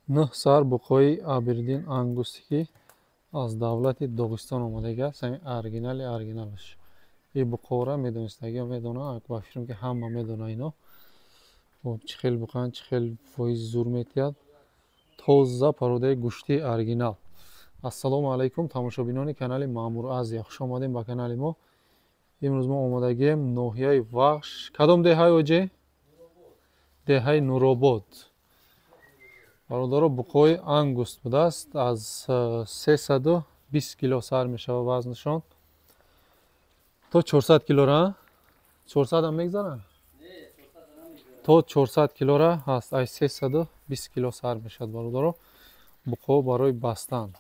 9 сар буқои Абердин Ангусӣ ки аз давлати Доғистон омадагиаст, ҳамин оригинали оригиналаш. Ин буқора медонистагиҳо медонанд, ба фикрам ки ҳама медонанд ино. Хоб, чӣ хел буқанд, чӣ хел фоиз зур метиҳад. Тоза пародаи гӯштии оригинал. Ассалому алайкум, тамошобинони канали Маъмур Азия. Хуш омадем ба канали мо. Имрӯз мо омадагием ноҳияи Вахш. Кадом деҳаи оҷе? Деҳаи Нуробод. Бародаро, буқои ангуст будааст. Аз 320 кило сар мешавад вазнашон. То 400 килора? 400 ам мегзаранд? То 400 килора ҳаст. Аз 320 кило сар мешавад бародаро. Буқо барои бастан,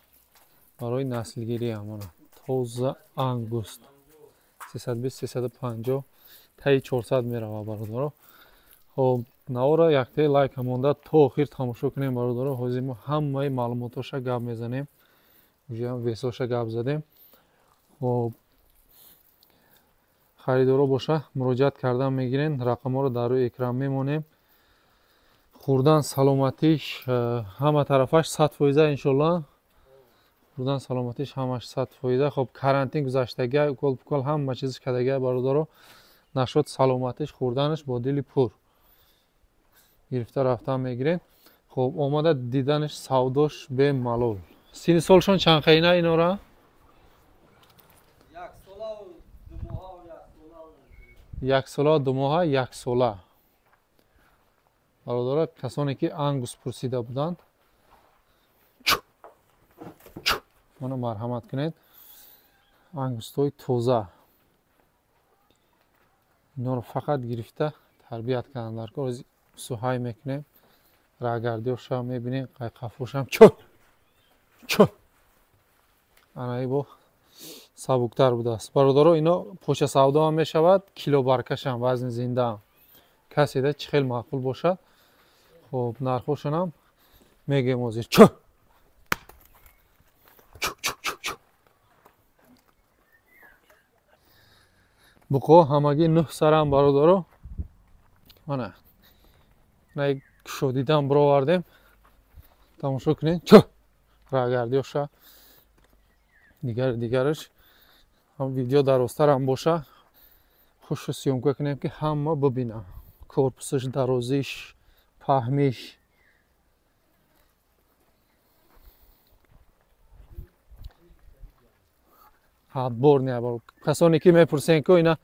барои наслгирӣ ҳамона. Тоза ангуст. 320, 350, таи 400 меравад бародаро. Хоб, навора яктаи лайк монда то охир тамошо кунем бародаро. Ҳозир мо ҳамаи маълумотоша гап мезанем. Уже весоша гап задем. Хоб, харидоро боша муроҷиат кардан мегирен. Рақамҳоро дар рӯи экран мемонем. Хӯрдан саломатиш ҳама тарафаш 100% иншоллоҳ. Хӯрдан саломатиш ҳамаш 100%. Хоб, карантин гузаштага, укол пукол ҳама чизш кардага бародаро. Нашуд саломатиш, хӯрданаш бо дили пур гирифта рафтан мегирен. Хоб, омада диданаш, савдош бемалол. Сини солшон чанд қайна инора? Як сола ду моҳа, як сола. Бародаро, касоне ки ангус пурсида буданд, мана марҳамат кунед. Ангустҳои тоза. Инҳоро фақат гирифта тарбият кардан дар кор. Суҳай мекунем, рагардиёша мебинем, қайқафошам чо чо. Анаи бо сабуктар будааст. Бародаро, ино поча савдо ҳам мешавад, кило баркашам, вазни зиндаам. Каседа чӣ хел маъқул бошад. Хоб, нархошонам мегӯем ҳозир. Чо чо. Буқо ҳамагӣ 9 сарам бародаро. Мана най кушодидан бировардем. Тамошо кунед. Чо рагардиёша дигар дигараш. Ҳам видео дарозтарам боша. Хушу съёмка кунем ки ҳама бибинанд. Корпусаш, дарозиш, паҳмиш. Ҳадбор не баро. Касоне ки мепурсен ки ина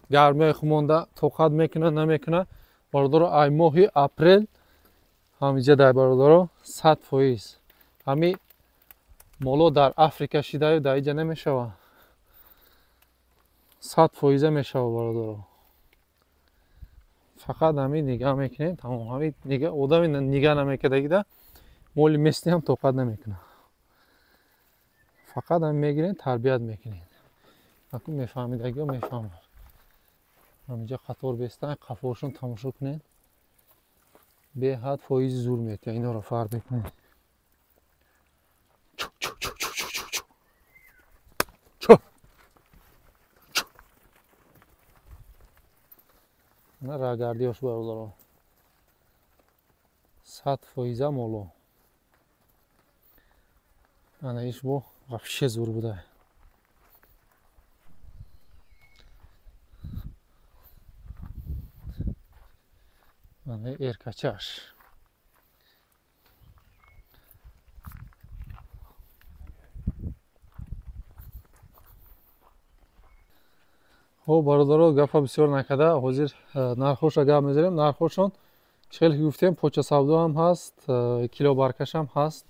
гармиҳои хумонда тоқат мекунад, намекунад, бародаро, ай моҳи апрел ҳамиҷа дар бародаро 100%. Ҳами моло дар Африка шидаю дар иҷа намешавад. 100% мешавад бародаро. Фақат ҳамин нигаҳ мекунем, тамом. Ҳамин нигаҳ одами нигаҳ намекардагида моли местни ҳам тоқат намекунад. Фақат ҳам мегирем, тарбият мекунем. Аку мефаҳмидагиҳо мефаҳманд. Ҳаминҷа қатор бестан, қафошон тамошо кунед. Беҳад фоизи зур метиҳад. Инҳоро фарқ мекунед. Чу чу чу чу чу чу чу. Чу. Чу. На рагардиёш бародаро. 100% моло. Ана иш бо вообще зур буда. Ана эркачаш. Хоб бародаро, гапа бисёр накарда, ҳозир нархоша гап мезанем. Нархошон чӣ хеле ки гуфтем, поча савдо ҳам ҳаст, кило баркаш ҳам ҳаст.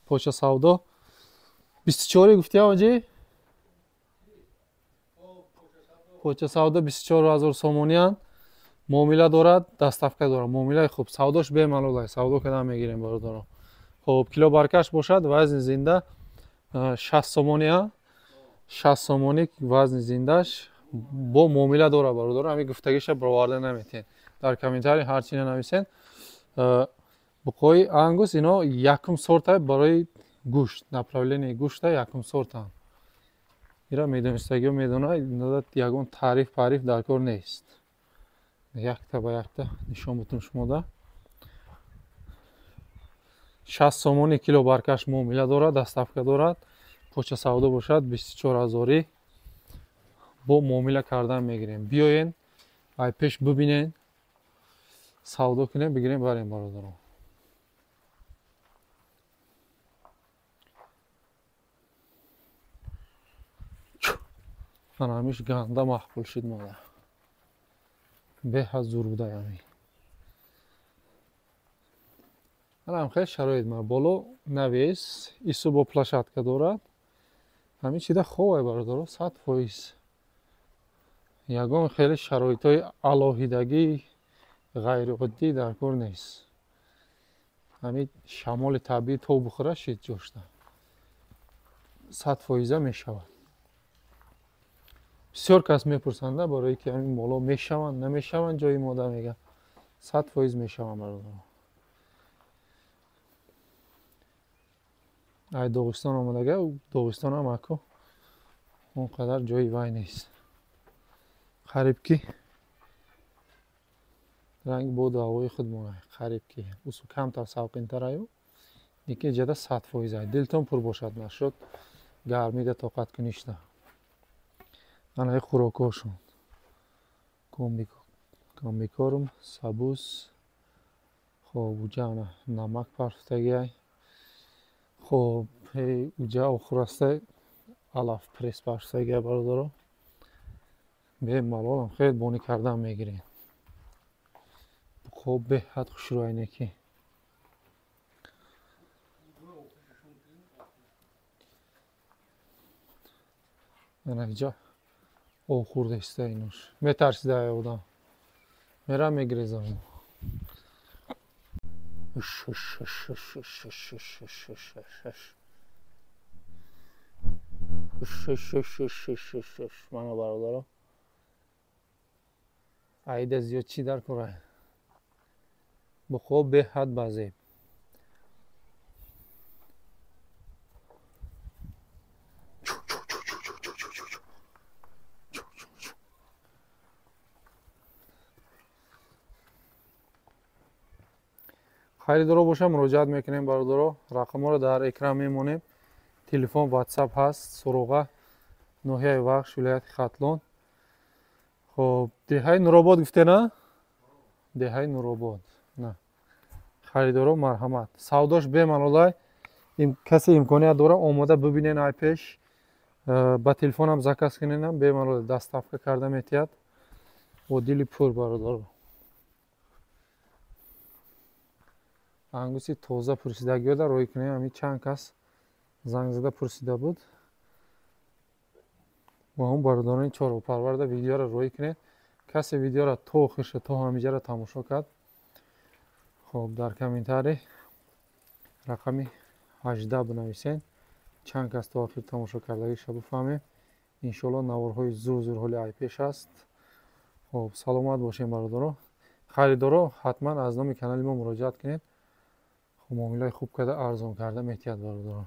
Поча савдо 24 гуфтия оҷи? Поча савдо 24 000 сомонианд. Муомила дорад, доставка дорад. Муомилаи хуб, савдош бемалол аст. Савдо кардан мегирем бародаро. Хоб, кило баркаш бошад, вазни зинда 60 сомония. 60 сомонӣ вазни зиндаш бо муомила дорад бародаро. Ҳамин гуфтагиша бироварда наметиҳед. Дар комментарий ҳар чи нанависед. Буқои ангус ино якум сорта барои гӯшт, направление гӯшта якум сортанд. Ира медонистагиҳо медонад, ягон таъриф париф дар кор нест. Якта ба якта нишон бутум шумода. 60 сомони кило баркаш муомила дорад, доставка дорад. Поча савдо бошад 24 ҳазорӣ бо муомила кардан мегирем. Биёен, ай пеш бибинен, савдо кунем, бигирем барем бародарон. Ана ҳамиш ганда маҳқул шуд мода. Беҳад зур буда ами. Ана хеле шароит ма боло навес, ису бо площадка дорад. Ҳамин чида хобай бародаро, 100%. Ягон хеле шароитҳои алоҳидагӣ ғайриоддӣ дар кор нест. Ҳамин шамоли табиӣ то бухӯра шид ҷошта. 100% мешавад. Бисёр кас мепурсанда барои ки ҳамин моло мешаванд, намешаванд ҷои мода мега. 100% мешаванд бародаро. Ай Доғистон омадага, Доғистон ҳам аку он қадар ҷои вай нест. Қариб ки ранг боду ҳавои худмон, қариб ки усу камтар савқинтар аю, лекин ҷада 100% ай. Дилтон пур бошад нашуд, гармида тоқат куништа. Анаи хӯрокҳошон. Комбикорм, сабуз, хоб уҷа ана намак парфтагиай. Хоб уҷа охураста алаф пресс парфтагиай бародаро. Бемалолам хеле бонӣ кардан мегирем. Хоб беҳад хушрӯ айне ки. Ана иҷа об хӯрдаиста инуш. Метарсида ай одам. Мера мегирезам. Мана бародаро. Айда зиёд чӣ дар кора? Бухо беҳад базеб. Харидоро боша муроҷиат мекунем бародаро. Рақамҳоро дар экран мемонем. Телефон, WhatsApp ҳаст. Суроға ноҳияи Вахш, вилояти Хатлон. Хоб, деҳаи Нуробод гуфте на? Деҳаи Нуробод. На. Харидоро марҳамат. Савдош бемалолай. Касе имконият дора омода бибинен ай пеш. Ба телефонам заказ куненам бемалол доставка карда метиҳад. Бо дили пур бародаро. Ангуси тоза пурсидагиёда рӯй кунем. Ҳамин чанд кас занг зада пурсида буд. Ва ҳам бародарони чорвопарварда видеоро рӯй кунед. Касе видеоро то охирша то ҳамиҷаро тамошо кард, хоб дар комментарий рақами 18 бинависен. Чанд кас то охир тамошо кардагиша бифаҳмем. Иншоалло наворҳои зур-зур ҳоли ай пеш аст. Хоб саломат бошем бародаро. Харидоро ҳатман аз номи канали мо муроҷиат кунед. Муомилаи хуб карда, арзон карда метиҳад бародаро.